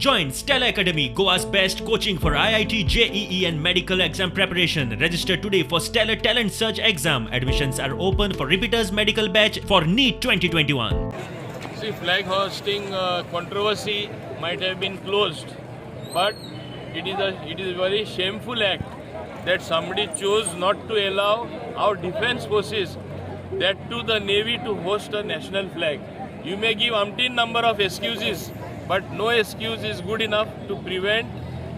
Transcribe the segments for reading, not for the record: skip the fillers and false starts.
Join Stellar Academy, Goa's best coaching for IIT, JEE, and medical exam preparation. Register today for Stellar Talent Search exam. Admissions are open for repeaters medical batch for NEET 2021. See, flag hoisting controversy might have been closed, but it is a very shameful act that somebody chose not to allow our defense forces, that to the Navy, to host a national flag. You may give umpteen number of excuses, but no excuse is good enough to prevent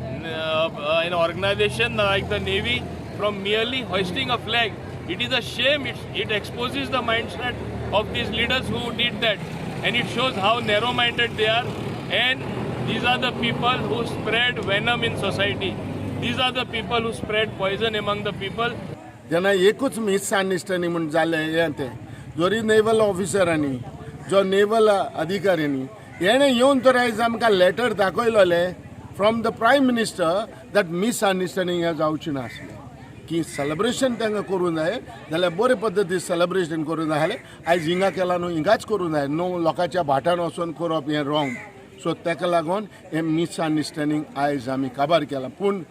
an organization like the Navy from merely hoisting a flag. It is a shame. It exposes the mindset of these leaders who did that, and it shows how narrow minded they are. And these are the people who spread venom in society. These are the people who spread poison among the people. जेन्ना एकूच मिसअंडरस्टँडींग म्हूण जालें हें तें जरी naval ऑफिसरांनी जो naval अधिकाऱ्यांनी हेणें येवन तर आयज आमकां letter दाखयलोलें from the Prime Minister that misunderstanding हें जावचें नासलें की सेलेब्रेशन तांकां करूंक जाय जाल्यार बरे पद्दतीन सेलेब्रेशन करूंक जाय जाल्यार आयज हिंगा केलां न्हू, हिंगाच करूंक जाय न्हू. लोकांच्या भाटान वचोन करप हें रॉंग. सो ताका लागून हें मिसअंडरस्टँडींग आयज आमी काबार केलां. पूण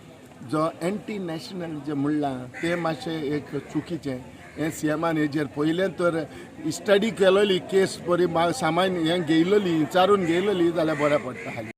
जो एंटी नॅशनल जें म्हणलां तें मातशें एक चुकीचें. हें सीएमान हेजेर पयलें तर स्टडी केलोली, केस बरी सामान्य हें घेयलोली, विचारून घेयलोली जाल्यार बरें पडटा हाली.